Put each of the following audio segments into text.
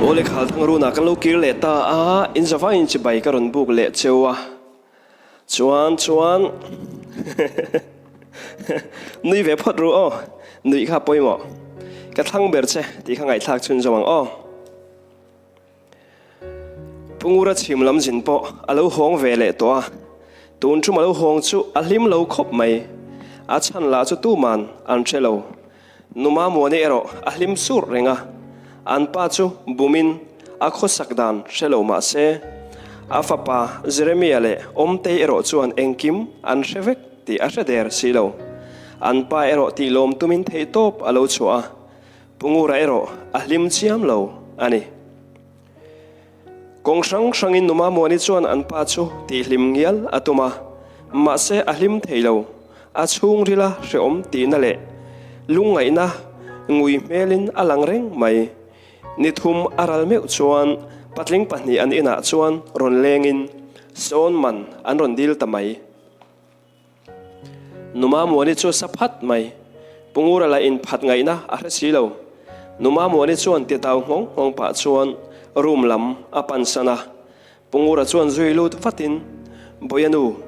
Awle Khalthang runah kan lo kir leh ta a, in zavaiin chibai ka rawn buk leh cheu a, chuan chuan nui ve phawt ru aw, nuih kha pawimawh ka thlang ber che tih kha ngaihthlak chhun zawm ang aw. Pu Ngura chhim lam zin pawh a lo hawng ve leh tawh a, tun tum a lo hawng chu a hlim lo khawp mai. A chhan lah chu tuman an hre lo. Numa Muani erawh a hlim surh reng a, an pa chu bumin a khawsak dan hre lo mah se, a fapa Jeremia leh Awmtei erawh chuan engkim an hre vek tih a hre der si lo. An pa erawh tihlawm tumin theihtawp a lo chhuah a, Pu Ngura erawh a hlim chiam lo a ni. Kawng hrang hrangin Numa Muani chuan an pa chu tihhlim ngial a tum a, mahse a hlim thei lo. A chhungrila hrehawm tihna leh lungngaihna ngui hmelin a lang reng mai. Ni thum a ral meuh chuan patling pahnih an inah chuan rawn lengin sawn man an rawn dil ta mai. Numa Muani chu sa phat mai. Pu Ngura lah in phat ngaihna a hre si lo. Numa Muani chuan titau nghawng nghawng pah chuan room lam a pan san a. Pu Ngura chuan zui lut vatin, Bawia nu,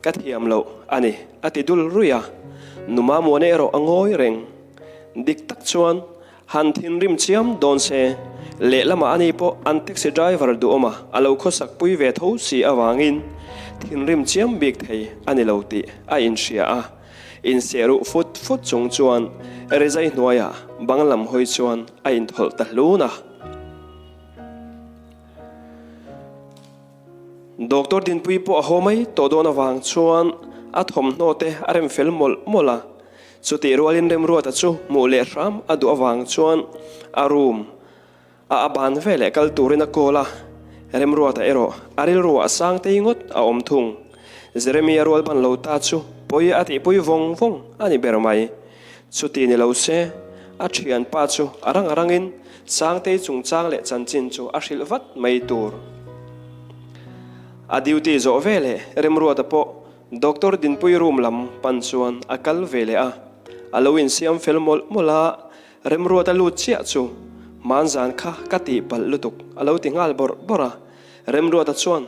ka thiam loh a ni, a ti dul ruih a. Numa Muani erawh a ngawi reng. Dik tak chuan Han thinrim chiam dawn se, lehlamah ani pawh an taxi driver duhawma a lo khawsak pui ve tho si avangin thinrim chiam bik thei a ni lo tih a inhria a. Insehruh fut fut chung chuan rizai hnuaiah bang lam hawi chuan a inthawlh ta hlun a. Doctor Dinpuii pawh a haw mai tawh dawn avang chuan a thawmhnaw te a rem fel mawlh mawlh a. Chutih rualin Remruata chu hmuh leh hram a duh avang chuan a room a a ban veleh kal turin a call a, Remruata erawh a rilruah Sangtei ngawt a awm thung. Jeremia rual ban lo ta chu pawi a tihpui vawng vawng a ni ber mai. Chuti ni lo se, a thianpa chu a rang a rangin Sangtei chungchang leh chanchin chu a hrilh vat mai tur. A duty zawh veleh Remruata pawh Doctor Dinpui room lam pan chuan a kal ve leh a, a lo insiam fel mawlh mawlh a, Remruata lut chiah chu hmanzan kha ka tihpalh lutuk a lo ti nghal bawrh bawrh a, Remruata chuan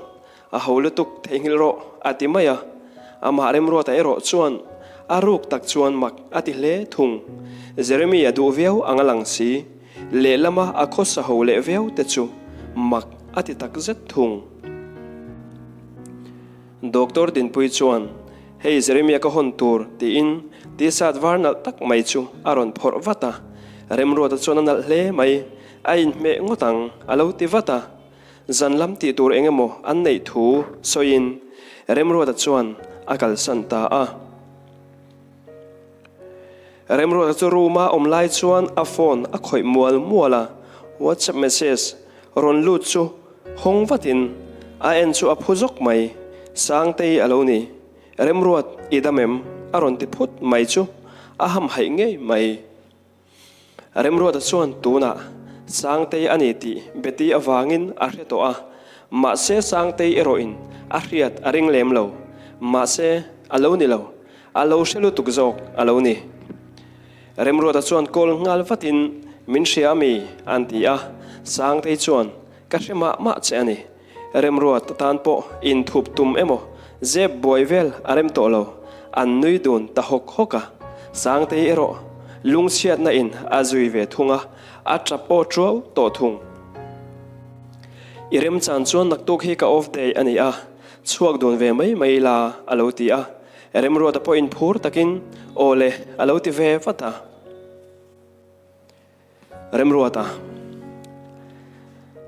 A ho lutuk theihnghilh rawh, a ti mai a. Amah Remruata erawh chuan a ruk tak chuan mak a ti hle thung. Jeremy a duh viau ang a lang si, lehlama a khawsa ho leh viau te chu mak a ti tak zet thung. Doctor Dinpui chuan, Hei Jeremia ka hawn tur, tiin t-shirt var nalh tak mai chu a rawn phawrh vat a. Remruata chuan a nalh hle mai, a inhmeh ngawt ang, a lo ti vat a. Zan lam tih tur eng emaw an neih thu sawiin Remruata chuan a kalsan ta a. Remruata chu room-a awm lai chuan a phone a khawih mual mual a, WhatsApp message rawn lut chu hawng vatin a en chu a phu zawk mai, Sangtei a lo ni. Remruat i dam em? a rawn ti phut mai chu a hamhaih ngei mai. Remruata chuan tunah Sangtei a ni tih Betty avangin a hre tawh a, mahse Sangtei erawhin a hriat a ring lem lo. Mahse, a lo ni lo. A lo hre lutuk zawk a lo ni. Remruata chuan call nghal vatin, Min hria a mi? an ti a, Sangtei chuan, Ka hre mah mah che a ni. Remruat atan pawh inthup tum emaw zep buai vel a rem tawh lo, an nui dun ta hawk hawk a. Sangtei erawh lungchhiatna in a zui ve thung a, a tap aw tuau tawh thung. I remchan chuan naktuk hi ka off day a ni a, chhuak dun ve mai mai ila a lo ti a. Remruata pawh inphur takin aw le a lo ti ve vat a. Remruata.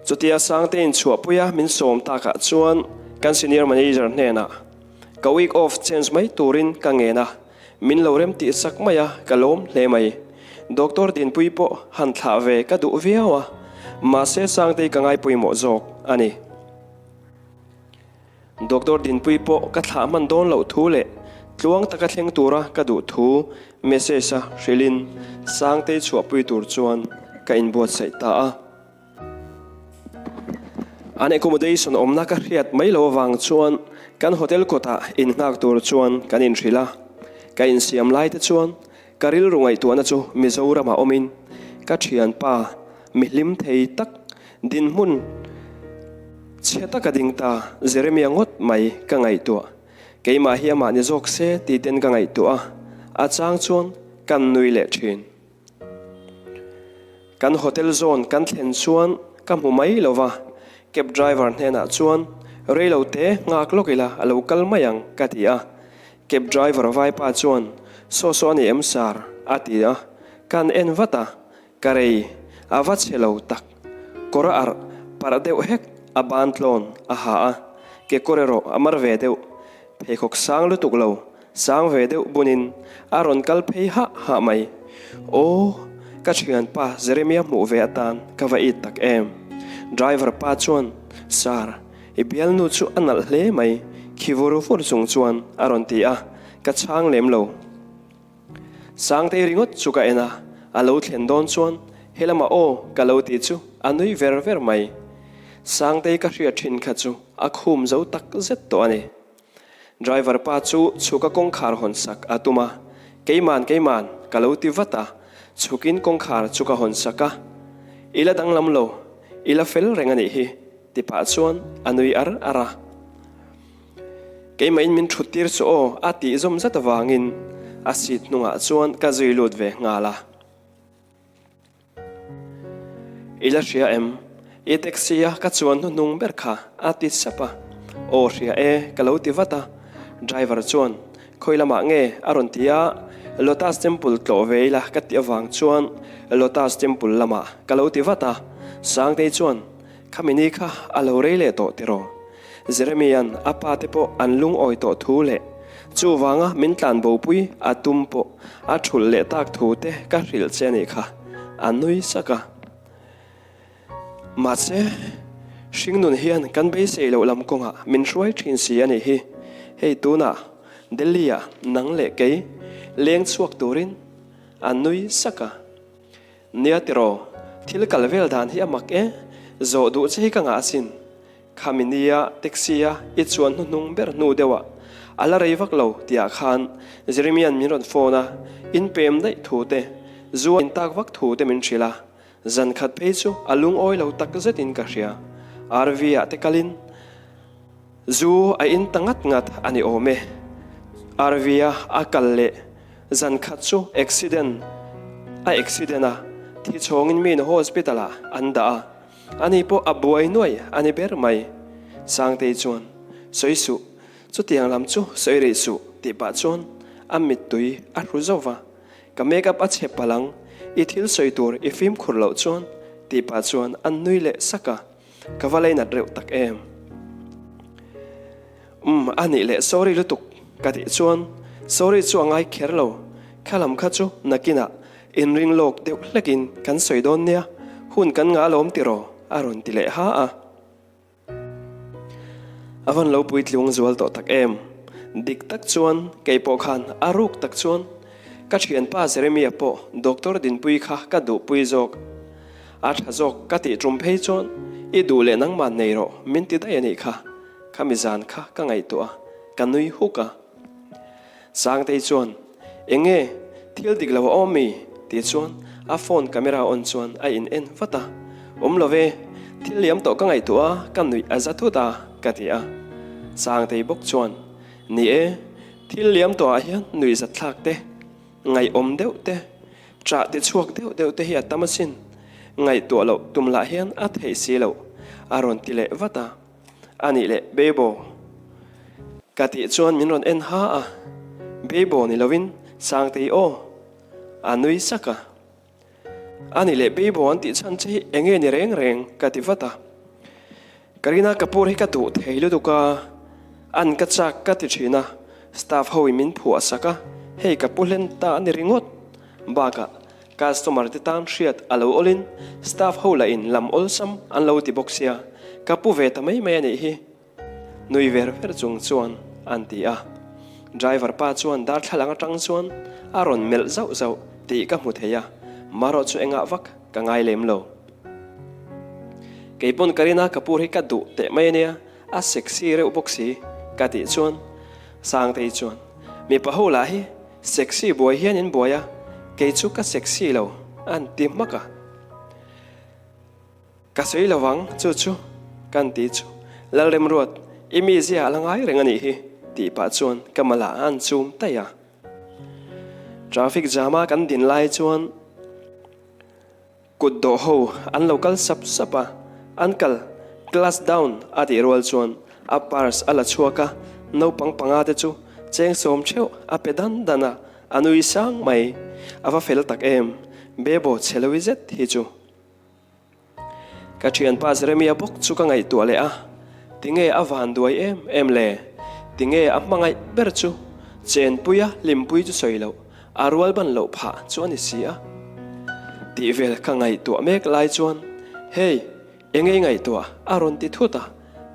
Chutia Sangtein chhuahpuia min sawm takah chuan kan senior manager hnenah ka week off change mai turin ka ngen a, min lo rem tih sak mai a, ka lawm hle mai. Doctor Dinpui pawh han thlah ve ka duh viau a, mahse Sangtei ka ngaipawimawh zawk a ni. Doctor Dinpui pawh ka thlah hman dawn loh thu leh tluang taka thleng tura ka duh thu message a hrilhin Sangtei chhuahpui tur chuan ka inbuatsaih ta a. An accommodation awmna ka hriat mai lo avang chuan kan hotel kawtah innghak tur chuan kan inhrilh a. Ka insiam lai te chuan ka rilru ngaihtuahna chu Mizoramah awmin ka thianpa mi hlim thei tak. Dinhmun chhe taka ding ta Jeremia ngawt mai ka ngaihtuah. Keimah hi amah ni zawk se tih ten ka ngaihtuah a, a chang chuan kan nui leh thin. Kan hotel zawn kan thlen chuan ka hmu mai lo va, cab driver hnenah chuan rei lo te nghak lawk ila a lo kal mai ang ka ti a. Cab driver vaipa chuan saw saw a ni em sir? a ti a, kan en vat a, Ka rei, a va chhe lo tak. Kawr a arh parh deuh hek, a ban tlawn a ha a, kekawr erawh a mar ve deuh. Pheikhawk sang lutuk lo, sang ve deuh bunin a rawn kal phei hah hah mai. Aw, ka thianpa Jeremia hmuh ve atan ka va it tak em. Driver pa chuan, Sir, i bialnu chu a nalh hle mai, khi vur vur chung chuan a rawn ti a, ka chhang lem lo. Sangtei ringawt chu ka en a, a lo thlen dawn chuan helamah aw ka lo ti chu a nui ver ver mai. Sangtei ka hriat thin kha chu a khum zo tak zet tawh a ni. Driver pa chu chhuka kawngkhar hawn sak a tum a, keiman keiman ka lo ti vat a, chhukin kawngkhar chu ka hawn sak a, I la danglam lo, i la fel reng a nih hi ti pah chuan a nui ar ar a. Keimahin min thut tir chu aw a tih zawm zat avangin a seat hnungah chuan ka zui lut ve nghal a. I la hria em? I taxi a ka chuan hnuhnung ber kha a ti sap a. Aw hria e ka lo ti vat a. Driver chuan khawi lamah nge a rawn ti a, Lotus Temple tlawh ve ila ka tih avang chuan Lotus Temple lamah ka lo ti vat a. Sangtei chuan Khami ni kha a lo rei leh tawh tiraw? Jeremia'n a pa te pawh an lungawi tawh thu leh chuvanga min tlanbopui a tum pawh a thulh leh tak thu te ka hrilh che a nih kha, a nui sak a. Mahse, hringnun hian kan beisei loh lam kawngah min hruai thin si a nih hi. Hei tunah Delhi-ah nang leh kei leng chhuak turin a nui sak a. Nia tiraw, thil kal vel dan hi a mak e, zawh duh che hi ka ngah asin. Khami nia taxi a i chuan hnuhnung ber hnu deuh ah a la rei vak lo tih ah khan Jeremia'n min rawn phone a, in pem daih thu te, zu a in tak vak thu te min hrilh a, zan khat phei chu a lungawi lo tak zet in ka hria. RV ah te kal in zu a in ta ngat ngat a ni awm e. RV a a kal leh zan khat chu accident a accident a, thi chhawngin mi in hospital ah an dah a. Ani pawh a buai nuai a ni ber mai. Sangtei chuan, Sawi suh, chutiang lam chu sawi rih suh tih pah chuan a mittui a hru zauh va, Ka make up a chhe palh ang, i thil sawi tur i fimkhur loh chuan tih pah chuan a nui leh sak a, ka va leinat reuh tak em. Umm, a nih leh sorry lutuk ka tih chuan sorry chu a ngai kher lo, kha lam kha chu nakinah inring lawk deuh hlekin kan sawi dawn nia, hun kan ngah alawm tiraw a rawn ti leh ha a. A van lo puitliung zual tawh tak em? Dik tak chuan kei pawh khan a ruk tak chuan ka thianpa Jeremia pawh doctor dinpui kha ka duhpui zawk. A tha zawk ka tih tum phei chuan i duh leh nangmah nei rawh min ti daih a nih kha, khami zan kha ka ngaihtuah a, ka nui huk a. Sangtei chuan, Eng nge thil dik lo a awm mi? tih chuan a phone camera on chuan a in en vat a, Awm lo ve, thil liam tawh ka ngaihtuah a, ka nuih a za thut a, ka ti a. Sangtei bawk chuan, Ni e, thil liam tawhah hian nuihzatthlak te, Ngaihawm deuh te, ṭah ti chhuak deuh deuh te hi a tam asin. Ngaihtuah loh tum lah hian a theih si loh, a rawn ti leh vat a. A nih leh Beibo ka tih chuan min rawn en ha a, Beibo ni lovin Sangtei aw a nui sak a. A nih leh Beibo an tih chhan che hi eng nge ni reng reng ka ti vat a. Karina Kapoor hi ka duh thei lutuk a, an ka chak ka ti thin a, staff ho in min phuah sak a, hei ka pu hlen ta a ni ringawt. Bakah customer te tan hriat a lo awlin staff ho lah in lam awlsam an lo ti bawk sia, ka pu ve ta mai mai a nih hi. Nui ver ver chung chuan an ti a. Driver pa chuan darthlalang atang chuan a rawn melh zauh zauh tih ka hmu thei a, marawh chu engah vak ka ngai lem lo. Kei pawn Karina Kapoor hi ka duh teh mai ania, a sexy reuh bawk si ka tih chuan Sangtei chuan mipa ho lah hi sexy buai hian in buai a, kei chu ka sexy lo an ti hmak a. Ka sawi lo vang, chu chu kan ti chu Lalremruat, i mizia a la ngai reng a nih hi, tih pah chuan ka malah a an chum taih a. Traffic jam a kan din lai chuan Kut dawh ho an lo kal sap sap a, an kal class down a tih rual chuan a purse a la chhuak a, naupang panga te chu cheng sawm theuh a pe dan dan a, a nui sang mai. A va fel tak em, Bebo chhe lo i zet hi chu. Ka thianpa Jeremia bawk chu ka ngaihtuah leh a, tinge a van duai em em le? Tinge a hmangaih ber chu chenpuia hlimpui chu sawi loh? A rual ban loh phah chu a ni si a. Tih vel ka ngaihtuah mek lai chuan, Hey, eng ei ngaihtuah? a rawn ti thut a,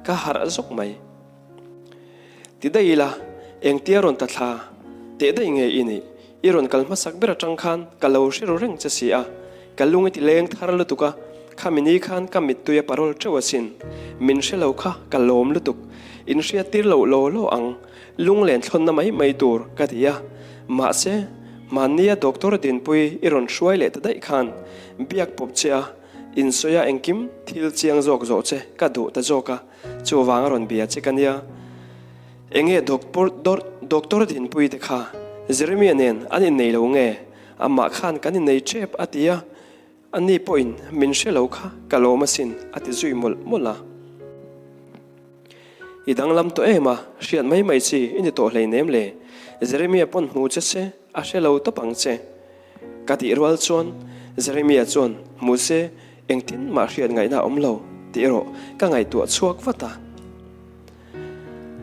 ka harh zawk mai. Ti daih ila, engtia rawn ta thla teh daih nge i nih? I rawn kal hmasak ber atang khan ka lo hre ru reng che si a, ka lung i ti leng thar lutuk a, khami ni khan ka mittui a parol teuh asin. Min hre lo kha ka lawm lutuk, in hriattir loh law law ang. Lunglen thlawnna mai mai tur ka ti a, mahse hmannia doctor Dinpui i rawn hruai leh ta daih khan biak pawp che a, insawi a engkim thil chiang zawk zawh che ka duh ta zawk a, chuvang a rawn bia che ka nia. Enge doctor Dinpui te kha Jeremia nen an innei lo nge? Amah khan kan innei tep a ti a, ani pawhin min hre lo kha ka lawm asin a ti zui mawlh mawlh a. I danglam tawh em a, hriat mai mai chi i ni tawh hleinem le. Jeremia pawn hmu che se a hre lo tawp ang che. Ka tih rual chuan Jeremia chuan hmu se engtin mah hriat ngaihna a awm lo tih erawh ka ngaihtuah chhuak vat a.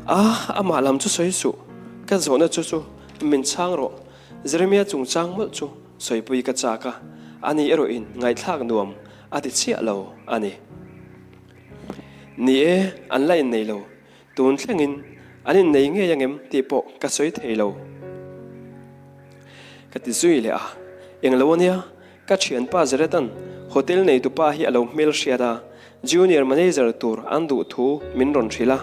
A, amah lam chu sawi suh, ka zawhna chu chu min chhang rawh. Jeremia chungchang mawlh chu sawipui ka chak a, ani erawhin ngaihthlak nuam a ti chiah lo a ni. Ni e, an la innei lo. Tun thlengin an innei ngei angem tih pawh ka sawi thei lo. Ka ti zui leh a, Englo ania, ka thianpa Jared-a'n hotel neitupa hi a lo hmel hriat a, junior manager tur an duh thu min rawn hrilh a,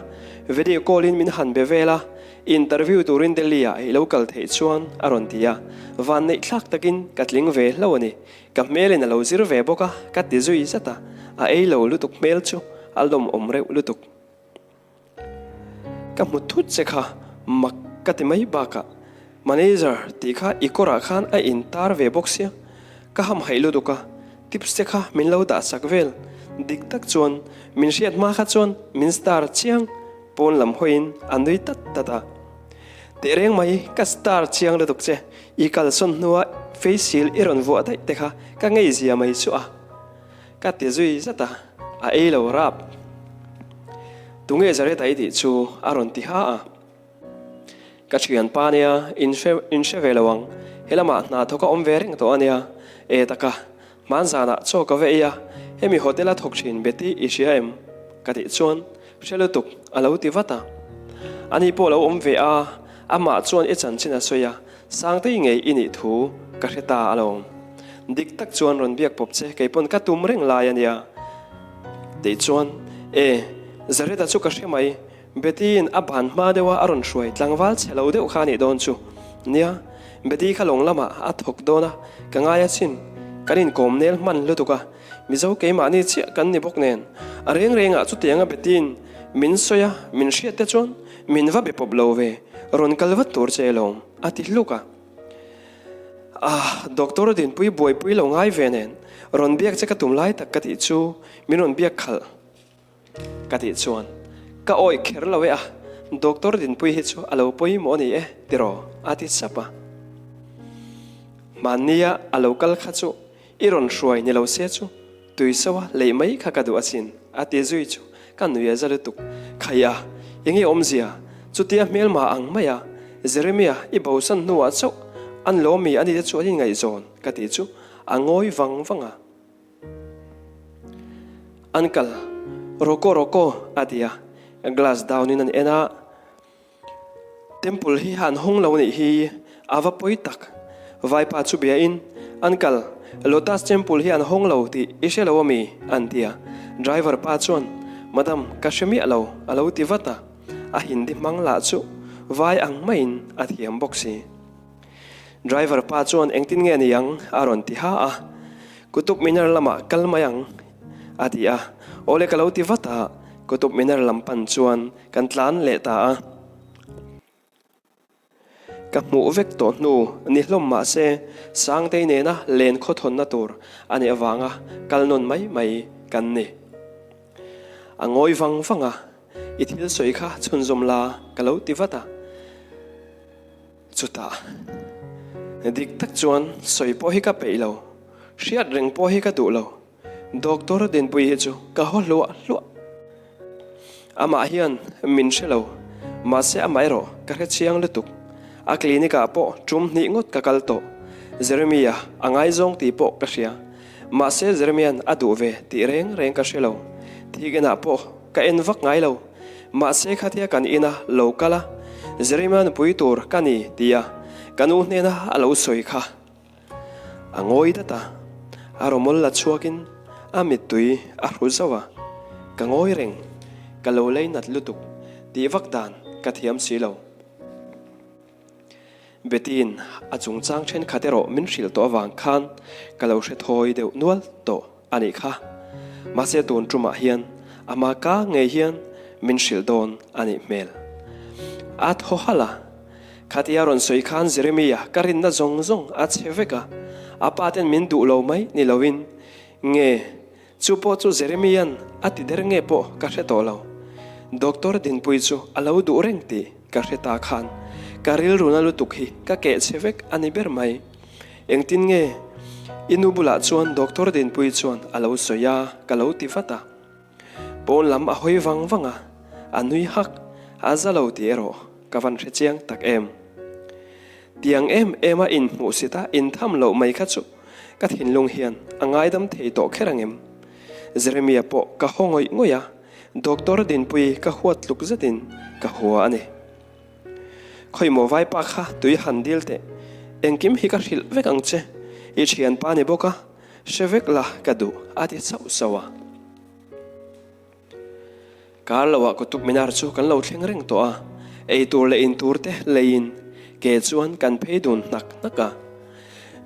video call-in min han be vel a, interview turin Delhi-ah i lo kal theih chuan a rawn ti a, vanneihthlak takin ka tling ve hlo a ni. Ka hmelin a lo zir ve bawk a, ka ti zui zat a, a ei lo lutuk hmel chu a lawmawm reuh lutuk. Ka hmu thut che kha mak ka ti mai bakah manager tih kha i kawrah khan a intar ve bawk sia, ka hamhaih lutuk a, tips te kha min lo dah sak vel, dik tak chuan min hriat hma kha chuan min star chiang pawn lam hawiin a nui tat tat a. Tehreng mai ka star chiang lutuk che, I kalsawn hnua face shield i rawn vuah daih te kha ka ngei zia mai chu a, ka ti zui zat a, a ei lo rap. Tunge Zareta i tih chu a rawn ti ha a. Ka thianpa nia, in hre in hre ve lo ang, helamah hna thawk a awm ve reng tawh a nia, e taka, Hman zanah chaw ka va ei a, hemi hotel a thawk thin Betty i hria em? Ka tih chuan hre lutuk a lo ti vat a. Ani pawh lo awm ve a, amah chuan i chanchin a sawi a, Sangtei ngei i nih thu ka hre ta alawm. Dik tak chuan rawn biak pawp che keipawn ka tum reng lai a nia. Tih chuan, E, Zareta chu ka hre mai, Betty-in a ban hma deuha a rawn hruai tlangval chhe lo deuh kha a nih dawn chu. Nia, Betty kha lawng lamah a thawk dawn a, ka ngai a chin. Kan inkawm nel hman lutuk a, Mizo keimahni chiah kan ni bawk nen. A reng rengah chutianga Betty-in min sawi a, min hriat te chuan min va be pawp lo ve, rawn kal vat tur che alawm, a ti hluk a. Ah, Doctor Dinpui buaipui lo ngai ve nen, rawn biak che ka tum lai tak ka tih chu min rawn biak khalh. Ka tih chuan, Ka awih kher lo e a, Doctor Dinpui hi chu a lo pawimawh a ni e, tiraw? a ti sap a. Hmannia a lo kal kha chu i rawn hruai ni lo se chu tuiso a leih mai kha ka duh asin, a ti zui chu ka nui a za lutuk. Khai a, enge awmzia? Chutia hmelma ang mai a, Jeremia i bosan hnuah chauh an lawmi a ni te chu an inngaihzawn, ka tih chu a ngawi vang vang a. Uncle, Roko Roko a ti a, glass down in an en a, Temple hi han hawng lo nih hi a va pawi tak. Vaipa chu bia in, Uncle, Lotus Temple hi an hawng lo tih i hre lo ami? an ti a, driver pa chuan, Madam, ka hre miah lo a lo ti vat a, a Hindi hmang lah chu vai ang maiin a thiam bawk si. Driver pa chuan engtin nge ni ang? a rawn ti ha a. Kutub Minar lamah kal mai ang. A ti a. Awle ka lo ti vat a, Qutub Minar lam pan chuan kan tlan leh ta a. Ka hmuh vek tawh hnu ni hlawm mah se, Sangtei nena len khawthawnna tur a nih avanga kal nawn mai mai kan ni. A ngawi vang vang a, I thil sawi kha chhunzawm la ka lo ti vat a. Chutah, dik tak chuan sawi pawh hi ka peih lo, hriat reng pawh hi ka duh lo. Doctor Dinpuii hi chu ka haw hluah hluah. Amah hian min hre lo, mahse amah erawh ka hre chiang lutuk. A clinic ah pawh tum hnih ngawt ka kal tawh. Jeremy-a a ngaizawng tih pawh ka hria. Mahse Jeremy-a'n a duh ve tih reng reng ka hre lo. Thigenah pawh ka en vak ngai lo. Mahse khatia kan ina lo kal a, Jeremy-a nupui tur ka ni tia ka nu hnena a lo sawi kha. A ngawi dat a, a rawmawl la chhuakin a mittui a hru zauh a, ka ngawi reng, ka lo lei nat lutuk tih vak dan ka thiam si lo. Betty-in a chungchang thenkhat erawh min hrilh tawh avang khan ka lo hre thawi deuh nual tawh a nih kha. Mahse tun tumah hian ama ka ngei hian min hrilh dawn a nih hmel. A thaw halh a. Khatia rawn sawi khan Jeremia ka rinna zawng zawng a chhe vek a, a pa ten min duh lo mai ni loin nge chu pawh chu Jeremia'n a ti der nge pawh ka hre tawh lo. Doctor Dinpuii chu a lo duh reng tih ka hre ta khan ka rilruna lutuk hi ka keh chhe vek a ni ber mai. Engtin nge i nu bulah chuan Doctor Dinpuii chuan a lo sawi a ka lo ti vat a. Pawn lam a hawi vang vang a, a nui hak, a za lo tih erawh ka van hre chiang tak em. Tiang em em a inhmuhsit a intham loh mai kha chu ka thinlung hian a ngaidam thei tawh kher ang em? Jeremia pawh ka haw ngawih ngawih a, Doctor Dinpuii ka huat tluk zetin ka hua a ni. Khawimaw vaipa kha tui han dil teh, engkim hi ka hrilh vek ang che, i thianpa ni bawk a, Hre vek la ka duh a ti sauh sauh a. Kar loah Qutub Minar chu kan lo thleng reng tawh a, ei tur leh in tur te leiin ke chuan kan phei dun hnak hnak a.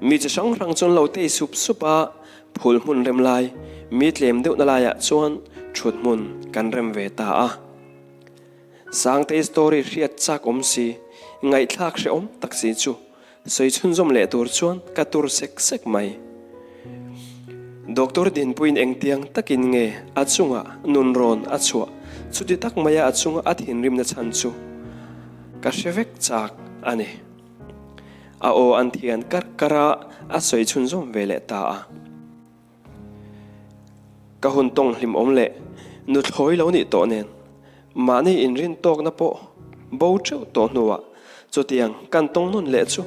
Mi chi hrang hrang chuan lo tei sup sup a, phul hmun rem lai, mi tlem deuhna laiah chuan thut hmun kan rem ve ta a. Sangtei story hriat chak awm si, ngaihthlak hrehawm tak si chu Sawi chhunzawm leh tur chuan ka tur sek sek mai. Doctor Dinpuiin engtiang takin nge a chungah nunrawn a chhuah chuti tak maia a chunga a thinrimna chhan chu ka hre vek chak a ni. A aw an thian karh karh a, a sawi chhunzawm ve leh ta a. Ka hun tawng hlim awm leh nuthlawi lo nih tawh nen mahni inrin tawkna pawh bo teuh tawh hnuah chutiang kan tawng nawn leh chu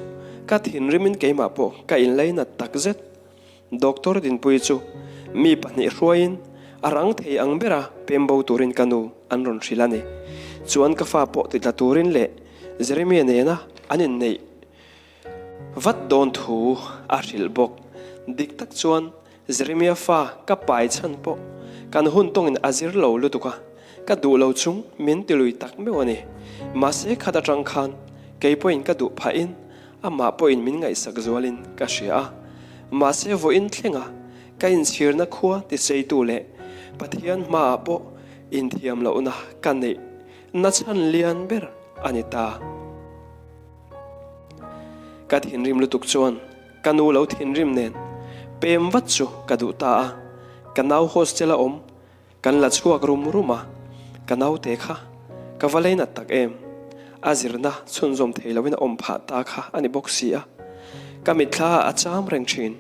ka thinrimin keimah pawh ka inleinat takzet. Doctor Dinpuii chu mi pahnih hruaiin a rang thei ang bera pem bo turin ka nu an rawn hrilh a ni. Chuan ka fa pawh titla turin leh Jeremia nena an inneih Vat dawn thu a hrilh bawk. Dik tak chuan Jeremia fa ka pai chhan pawh kan hun tawngin a zir lo lutuk a, ka duh lo chung min ti lui tak meuh a ni. Mahse khat atang khan kei pawhin ka duh phahin amah pawhin min ngaihsak zualin ka hria a. Mahse vawiin thlenga ka inchhirna khua tiseitu leh Pathian hmaah pawh inthiam lohna ka neih na chhan lian ber a ni ta. Ka thinrim lutuk chuan ka nu lo thinrim nen pem vat chu ka duh ta a, ka nau hostel a awm kan la chhuak rum rum a, ka naute kha ka va leinat tak em, a zirna chhunzawm thei loin a awm phah ta kha a ni bawk si a, ka mitthla ah a cham reng thin,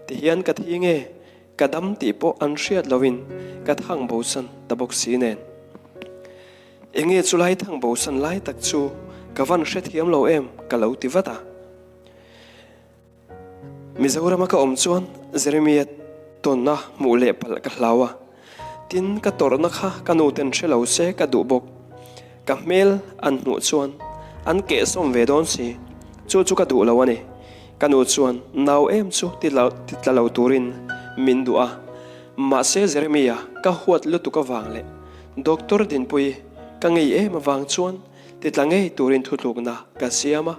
tihian ka thi nge ka dam tih pawh an hriat loin ka thang bosan ta bawk si nen. Enge chu lai thang bosan lai tak chu ka van hrethiam lo em ka lo ti vat a. Mizorama ka awm chuan Jeremia tawnna hmuh leh palh ka hlau a, tin ka tawrhna kha ka nu ten hre lo se ka duh bawk. Ka hmel an hmuh chuan an kehsawm ve dawn si, chu chu ka duh lo a ni. Ka nu chuan nau em chu ti tla lo turin min duh a, mahse Jeremia ka huat lutuk avang leh Doctor Dinpuii ka ngei em avang chuan ti tla ngei turin thutlukna ka siam a.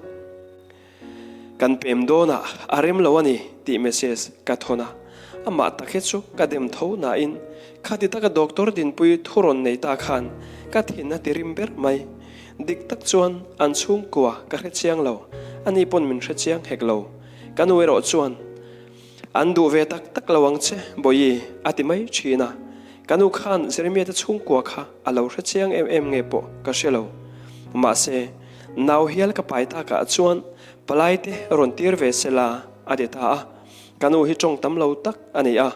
Kan pem dawnah a rem lo a ni tih message ka thawn a. Amah tak hi chu ka dem tho nain khati taka doctor Dinpuii thu rawn nei ta khan ka thin a ti rim ber mai. Dik tak chuan an chhungkua ka hre chiang lo, ani pawn min hre chiang hek lo. Ka nu erawh chuan An duh ve tak tak lo ang che, Bawihi, a ti mai thin a. Ka nu khan Jeremiah te chhungkua kha a lo hre chiang em em nge pawh ka hre lo. Mahse, nau hial ka pai takah chuan palai te rawn tir ve se la, a ti ta a. Ka nu hi tawng tam lo tak a ni a.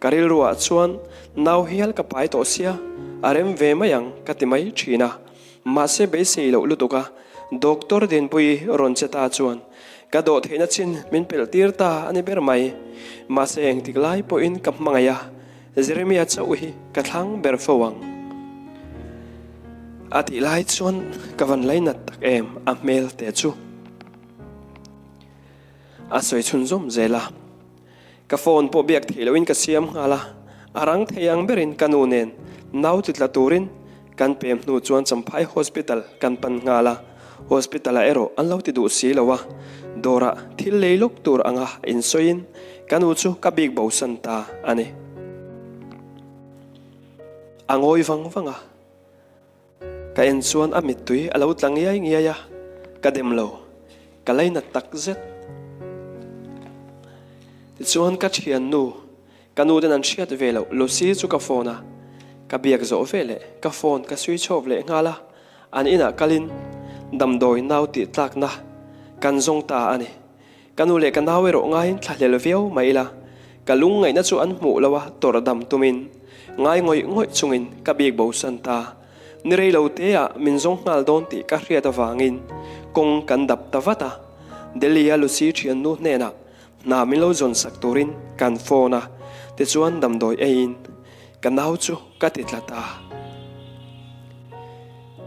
Ka rilruah chuan nau hial ka pai tawh sia, a rem ve mai ang ka ti mai thin a. Mahse beisei loh lutuk a, Doctor Dinpuii rawn che ta chuan ka dawh theihna chin min pelh tir ta a ni ber mai. Mahse engtik lai pawhin ka hmangaih a, Jeremia chauh hi ka thlang ber fo ang. A tih lai chuan ka van lainat tak em a hmel te chu a sawi chhunzawm zel a. Ka phone pawh biak theih lohin ka siam nghal a, a rang thei ang berin ka nu nen nau ti tla turin kan pem hnu chuan Champhai Hospital kan pan nghal a, Hospital ah erawh an lo ti duh si lo a, dawrah thil lei lawk tur anga insawiin ka nu chu ka bik bosan ta a ni. A ngawi vang vang a. Ka en chuan a mittui a lo tla ngiai ngiai a, ka dem lo, ka lainat tak zet. Tichuan ka thiannu, ka nu ten an hriat ve loh Lucy chu ka phone a, ka biak zawh ve leh ka phone ka switch off leh nghal a, an inah kalin damdawi nau tih tlakna kan zawng ta a ni. Ka nu leh ka nau erawh ngaiin thlahlel viau mai ila, ka lungngaihna chu an hmuh lo a, tawrh dam tumin ngai ngawih ngawih chungin ka bik bosan ta. Ni rei lo teah min zawng nghal dawn tih ka hriat avangin kawng kan dap ta vat a. Delhi-a Lucy thiannu hnenah hna min lo zawn sak turin kan phone a, tichuan damdawi eiin ka nau chu ka ti tla ta.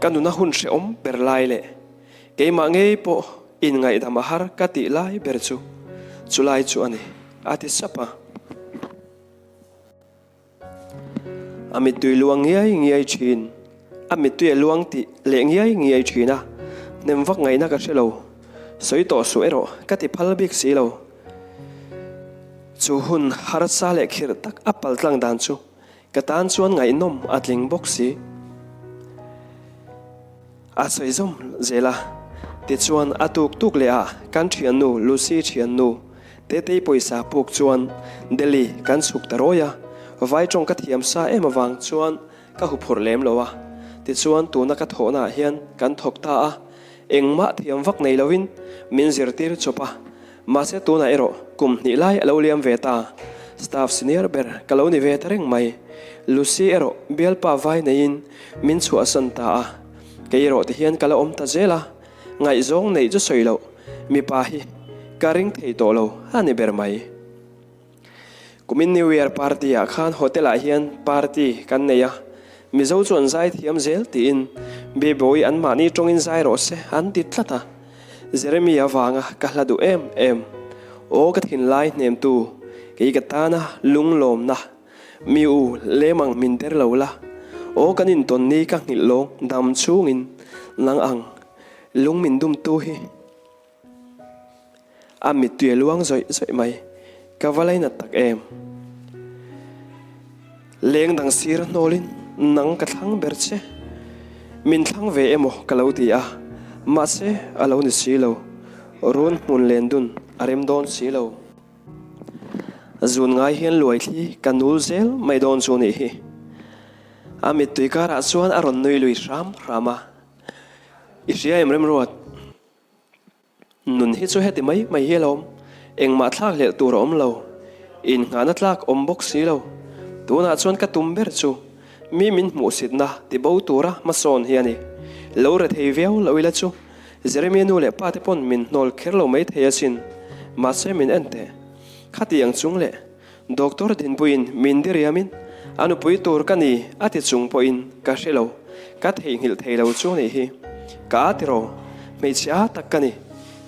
Ka nuna hun hrehawm ber lai leh keimah ngei pawh Inngaihdam a har ka tih lai ber chu chulai chu a ni, a ti sap a. A mittui luang ngiai ngiai thin, a mittui a luang tih leh ngiai ngiai thin a, nem vak ngaihna ka hre lo, sawi tawh suh erawh ka ti phal bik si lo. Chu hun harsa leh khirh tak a paltlang dan chu Ka tan chuan ngaihnawm a tling bawk si. A sawi zawm zel a, tichuan a tuk tuk leh ah kan thiannu Lucy thiannu Tetei pawisa puk chuan Delhi kan chhuk ta rawi a, vai tawng ka thiam sa em avang chuan ka huphurh lem lo a, tichuan tuna ka thawhna ah hian kan thawk ta a, engmah thiam vak nei lovin min zirtir chawp a, Mahse tunah erawh kum hnih lai a lo liam ve ta, staff senior ber ka lo ni ve ta reng mai. Lucy erawh bialpa vai neiin min chhuahsan ta a, kei erawh ti hian ka la awm ta zel a, ngaihzawng neih chu sawi loh mipa hi ka ring thei tawh lo a ni ber mai. Kumin New Year party ah khan hotel ah hian party kan nei a, Mizo chu an zai thiam zel tiin Bibawi an mahni tawngin zai rawh se an ti tlat a, Jeremy avanga ka hla duh em em. Aw ka thinlai hnemtu, kei ka tana lunglawmna, mi u lemang min der lo la, aw kan intawn ni ka nghilh lawng dam chungin nang ang lung min dumtu hi. A mittui a luang zawih zawih mai. Ka va lainat tak em? Leng dang sir hnawlin nang ka thlang ber che. Min thlang ve emaw ka lo ti a, mahse a lo ni si lo. Run hmun len dun a rem dawn si lo. Zun ngai hian luaithli ka nul zel mai dawn chu nih hi. A mittui karah chuan a rawn nui lui hram hram a. I hria em Remruat? Nun hi chu heti mai mai hi alawm, engmah thlak hlelh tur a awm lo, innghahna tlak awm bawk si lo. Tunah chuan ka tum ber chu mi min hmuhsitna ti bo tura hmasawn hi a ni. Lo re thei viau lo ila chu Jeremia nu leh pa te pawn min hnawl kher lo mai thei asin, mahse min en teh. Khatiang chung leh Doctor Dinpuiin min diriamin a nupui tur ka ni a ti chung pawhin ka hre lo, ka theihnghilh thei lo chu nih hi. Ka a tiraw, hmeichhia tak ka ni,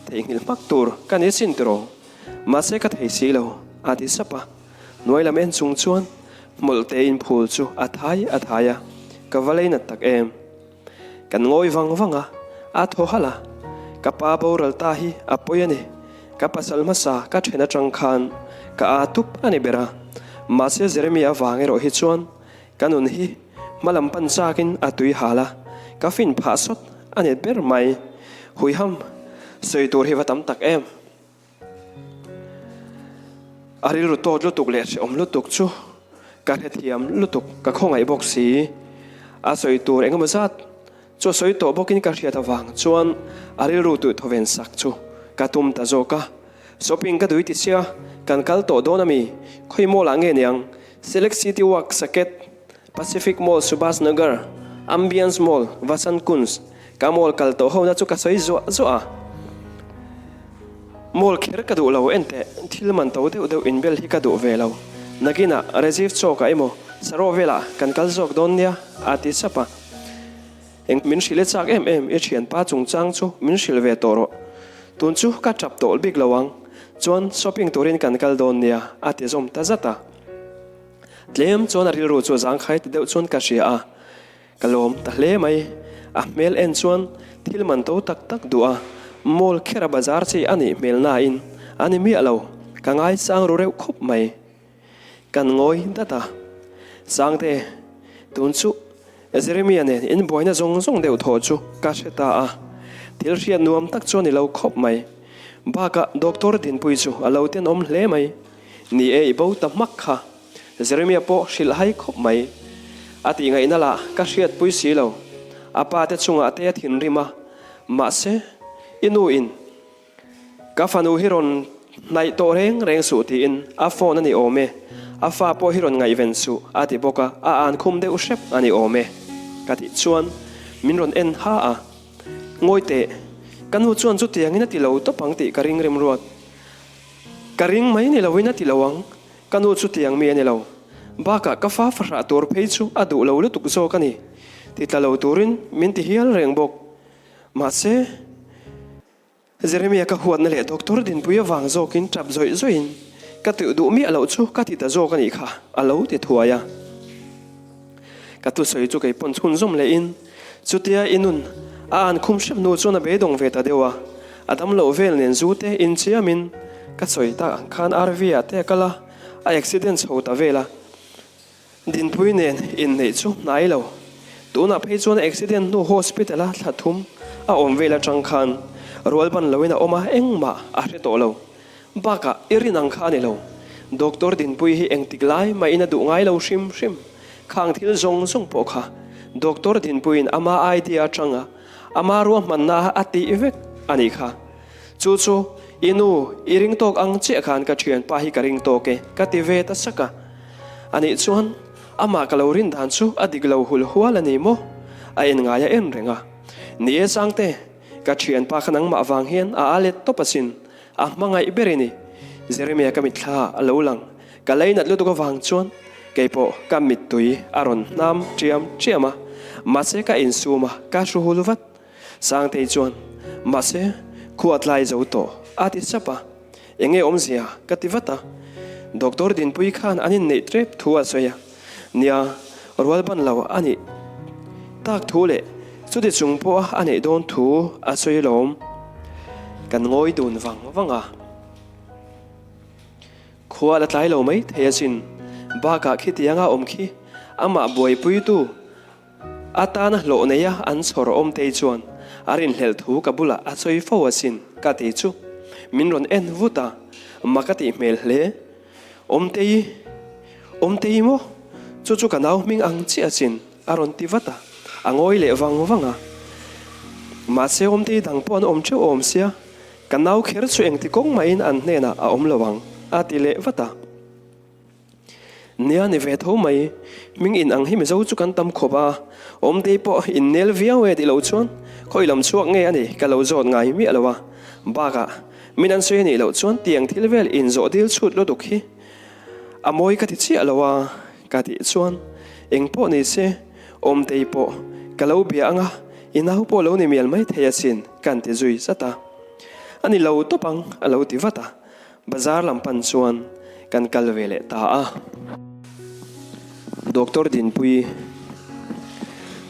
theihnghilh hmak tur ka ni sin tiraw, mahse ka thei si lo, a ti sap a. Hnuai lam en chung chuan hmawlh tein phul chu a thai a thai a, ka va leinat tak em. Kan ngawi vang vang a, a thaw halh a, ka pa boral ta hi a pawi a ni, ka pasal hmasa ka then atang khan ka aa tup a ni ber a. Mahse Jeremy avang erawh hi chuan ka nun hi hma lam pan chakin a tui hal a, ka fin phah sawt a ni ber mai. Huiham, sawi tur hi va tam tak em. A rilru tawt lutuk leh hrehawm lutuk chu ka hrethiam lutuk, ka khawngaih bawk si. A sawi tur engemaw zat chu a sawi tawh bawkin ka hriat avang chuan a rilru tuih thawven sak chu ka tum ta zawk a. Shopping ka dui ti sia, kan kal tawh dawn a mi? Khawi mall ah nge niang? Select City Walk, Saket, Pacific Mall, Subhas Nagar, Ambience Mall, Vasant Kunj, ka mall kal tawh ho na chu ka sawi zuah zuah a. Mall kher ka duh lo enteh, thil man to deuh deuh inbel hi ka duh ve lo. Nakinah Rajiv Chowk ah emaw Saraw velah kan kal zawk dawn nia, a ti sap a. Eng min hrilh e chak em em, i thianpa chungchang chu min hrilh ve tawh rawh. Tun chu ka tap tawh bik lo ang, chuan shopping turin kan kal dawn nia, a ti zawm ta zat a. Tlem chuan a rilru chu a zangkhai ta deuh chuan ka hria a, ka lawm ta hle mai. A hmel en chuan thil man to tak tak duh a, mall khera bazar chi a nih hmel nain a ni miah lo, ka ngaisang ru reuh khawp mai. Kan ngawi dat a, Sangte, tun chu Jeremia nen inbuaina zawng zawng deuh thaw chu ka hre ta a, thil hriat nuam tak chu a ni lo khawp mai. Bakah Doctor Dinpuii chu a lo tenawm hle mai. Ni e, i bo ta hmak kha. Jeremia pawh hrilh hai khawp mai. A tih ngaihna lah ka hriatpui si lo. A pa te chungah te a thinrim a, mahse, i nu in ka fanu hi rawn hnaih tawh reng reng suh tiin a phone a ni awm e, a fa pawh hi rawn ngaihven suh a ti bawk a, a an khum deuh hrep a ni awm e ka tih chuan min rawn en ha a, Ngawi teh, ka nu chuan chutiangin a ti lo tawp ang tih ka ring remruat. Ka ring mai ni loin a ti lo ang, ka nu chu tiang mi a ni lo. Bakah ka fa fahrah tur phei chu a duh lo lutuk zawk a ni. Ti tla lo turin min ti hial reng bawk. Mahse, Jeremia ka huatna leh doctor Dinpuia vang zawkin tap zawih zawihin ka tih duh miah loh chu ka ti ta zawk a nih kha, a lo ti thuai a. Ka thusawi chu kei pawn chhunzawm lehin, Chutia i nun a an khum hrep hnu chuan a beidawng ve ta deuh a, a damloh vel nen zu te inchiamin ka sawi tak ang khan RV ah te a kal a, a accident chho ta vel a, Dinpui nen inneih chu hnai lo. Tunah phei chuan a accident hnu hospital a thla thum a awm vel atang khan rual ban loin a awm a, engmah a hre tawh lo. Bakah i rin ang kha a ni lo. Doctor Dinpui hi engtik lai mahin a duh ngai lo hrim hrim. Khang thil zawng zawng pawh kha Doctor Dinpuiin ama idea atanga ama ruahmanna a tih vek a nih kha. Chu chu i nu i ring tawk ang chiah khan ka thianpa hi ka ring tawk e ka ti ve ta sak a. Anih chuan amah ka lo rin dan chu a dik lo hul hual a ni maw? A en ngai a en reng a. Ni e Sangte, ka thianpa kha nangmah vang hian a a let tawp asin. A hmangaih ber i ni. Jeremia ka mitthla a lo lang. Ka leinat lutuk avang chuan keipawh ka mittui a rawn hnam ṭiam ṭiam a. Mahse ka insum a, ka hru hul vat. Sangtei chuan, Mahse, khua tlai zo tawh, a ti sap a. Enge awmzia? ka ti vat a. Doctor Dinpuii khan an inneih ṭep thu a sawi a. Nia, rual ban lo a nih tak thu leh chuti chung pawha a neih dawn thu a sawi lawm. Kan ngawi dun vang vang a. Khua la tlai lo mai thei asin. Bakah khitianga awm khi amah buaipuitu a tana hlawh neia an chhawr awm tei chuan a rinhlelh thu ka bulah a sawi fo asin ka ti chu min rawn en vut a, mak a tih hmel hle. Awmtei, Awmtei maw? Chu chu ka nau hming ang chiah chin a rawn ti vat a, a ngawi leh vang vang a. Mahse Awmtei dang pawh an awm theuh awm sia, ka nau kher chu engti kawng mahin an hnenah a awm lo ang a ti leh vat a. Nia ni ve tho mai, hming in ang hi Mizo chu kan tam khawp a, Awmtei pawh innel viau e tih loh chuan khawi lam chhuak nge a ni ka lo zawt ngai miah lo a, bakah Min an sawi a nih loh chuan tiang thil vel inzawh dil chhut lutuk hi a mawi ka ti chiah lo a, ka tih chuan eng pawh ni se Awmtei pawh ka lo bia ang a, i nau pawh lo ni mial mai thei asin ka an ti zui zat a. A ni lo tawp ang a lo ti vat a, bazar lam pan chuan kan kal ve leh ta a. Doctor Dinpuii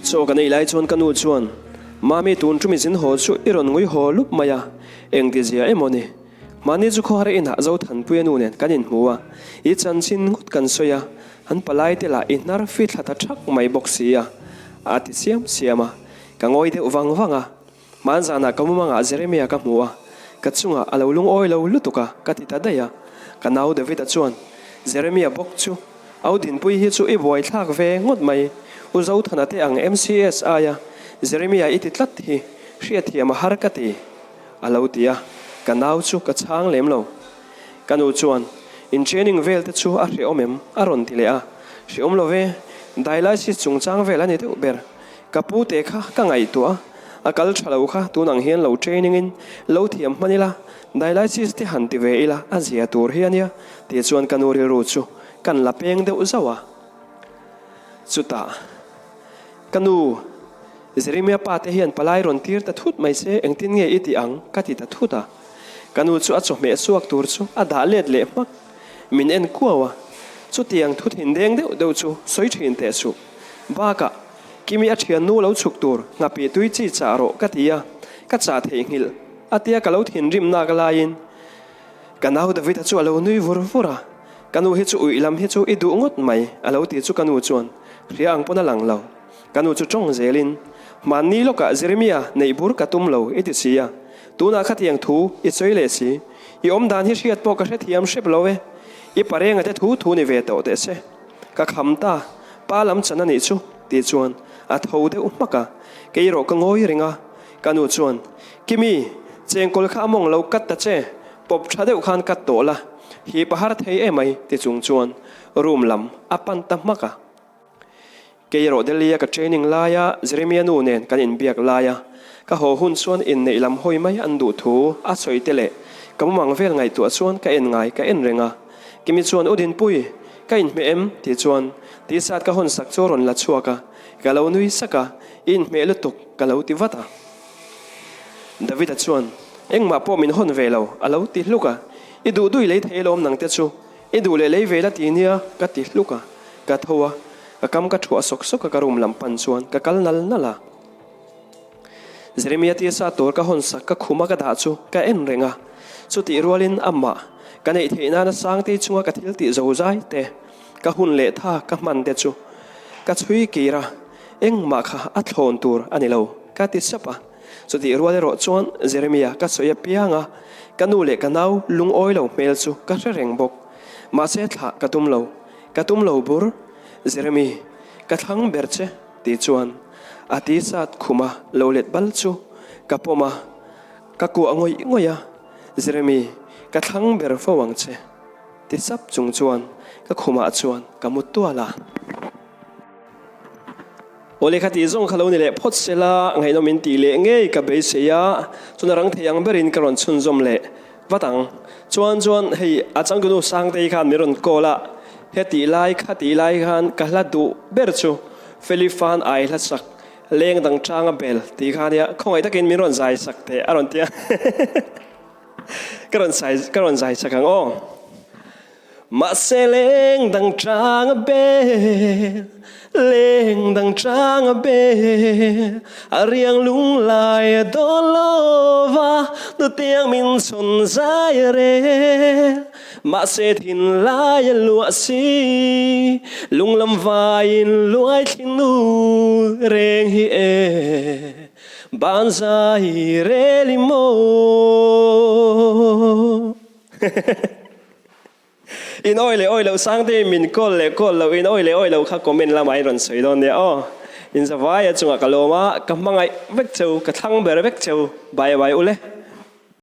chaw kan ei lai chuan ka nu chuan, Mami tun ṭumi zin haw chu i rawn ngui haw lup mai a, Engti zia emaw ni? Mahni chu khawhar inah Zothanpuia nu nen kan inhmu a, i chanchin ngawt kan sawi a, an palai te lah i hnar fi thla ta thak mai bawk si a, a ti siam siam a. Ka ngawi deuh vang vang a, hmanzanah ka mumangah Jeremia ka hmu a, ka chungah a lo lungawi lo lutuk a, ka ti ta daih a. Ka nau David-a chuan, Jeremia bawk chu Au Dinpui hi chu i buaithlak ve ngawt mai, U Zothana te ang MCS aia Jeremia i ti tlat hi hriatthiam a har ka ti, a lo ti a, ka nau chu ka chhang lem lo. Ka nu chuan, In training vel te chu a hrehawm em? a rawn ti leh a, Hrehawm lo ve, dialysis chungchang vel a ni deuh ber. Ka pu te kha ka ngaihtuah a, a kal tha lo kha tun ang hian lo training in lo thiam hman ila, dialysis te han ti ve ila a zia tur hi a nia, tih chuan ka nu rilru chu kan la peng deuh zauh a. Chutah ka nu Jeremia pa te hian palai rawn tir ta thut mai se engtin nge i tih ang ka ti ta thut a. Ka nu chu a chawhmeh chhuak tur chu a dah let leh hmak. Min en kuau a, chutiang thu thin deng deuh deuh chu sawi thin teh suh. Bakah Kimi a thiannu lo chhuk tur nghapih tui chi chah rawh ka ti a, ka chah theihnghilh a tia ka lo thinrim nak laiin Ka nau David-a chu a lo nui vur vur a, Ka nu hi chu uih lam hi chu i duh ngawt mai, a lo ti chu ka nu chuan hria ang pawn a lang lo. Ka nu chu tawng zelin, Hmanni lawkah Jeremia neih bur ka tum lo i ti si a, tunah khatiang thu i sawi leh si. I awm dan hi hriat pawh ka hrethiam hrep lo e. I parenga te thu thu ni ve tawh teh se. Ka kham ta, pa lam chan a nih chu, tih chuan a tho deuh hmak a, kei erawh ka ngawi reng a. Ka nu chuan, Kimi, chengkawl kha a mawng lo kat ta che, pawp tha deuh khan kat tawh la, hip a har thei emai ti chung chuan room lam a pan ta hmak a. Kei erawh Delhi-a ka training laia Jeremia nu nen kan inbiak laia ka haw hun chuan inneih lam hawi mai an duh thu a sawi te leh ka mumang vel ngaihtuah chuan ka en ngai ka en reng a. Kimi chuan U Dinpui, ka inhmeh em? tih chuan t-shirt ka hawn sak chu a rawn la chhuak a, ka lo nui sak a, I inhmeh lutuk ka lo ti vat a. David-a chuan, Engmah pawh min hawn ve lo, a lo ti hluk a. I duh duh i lei thei alawm nang te chu. I duh leh lei ve la ti nia, ka ti hluk a. Ka tho a, ka kam ka thuah sawk sawk a ka room lam pan chuan ka kal nal nal a. Jeremia tisa tur ka hawn sak ka khum a ka dah chu ka en reng a. Chutih rualin amah ka neih theih nana Sangtei chunga ka thil tih zozai te, ka hun leh tha ka hman te chu ka chhui kir a. Engmah kha a thlawn tur a ni lo, ka ti sap a. Chutih rual erawh chuan Jeremia ka sawi apiang a, ka nu leh ka nau lungawi lo hmel chu ka hre reng bawk. Mahse thlah ka tum lo, ka tum lo bur. Jeremy, ka thlang ber che, ti chuan a ti sat khuma lo let bal chu ka pawm a, ka kuah ngawih ngawih a, Jeremy, ka thlang ber fo ang che, ti sap chung chuan ka khumah chuan ka mu tual a. Aw lehkha tih zawng kha lo ni leh phawt se la, ngaihnawm in tih leh ngei ka beisei a, chuan a rang thei ang berin ka rawn chhunzawm leh vat ang. Chuan chuan hei a changtunu Sangtei khan min rawn call a, hetih lai kha tih lai khan ka hla duh ber chu Feli Fan ai hla sak leng dang changa bel tih kha ania, khawngaih takin min rawn zai sak teh a rawn ti a, ka rawn zai ka rawn zai sak ang aw. Mahse leng dang chang a bel, leng dang chang a bel, A riang lung lai a dawn lova, nutiang min chhawn zai a rel. Mahse thin lai a luah si, lunglam vaiin luai thlin nu reng hi e, ban zai rel i maw. In awi leh awi loh Sangte min call leh call loh in awi leh awi loh kha comment lamah in rawn sawi dawn nia aw. In zavaia chungah ka lawm a, ka hmangaih vek cheu, ka thlang ber vek cheu. Bye bye ule.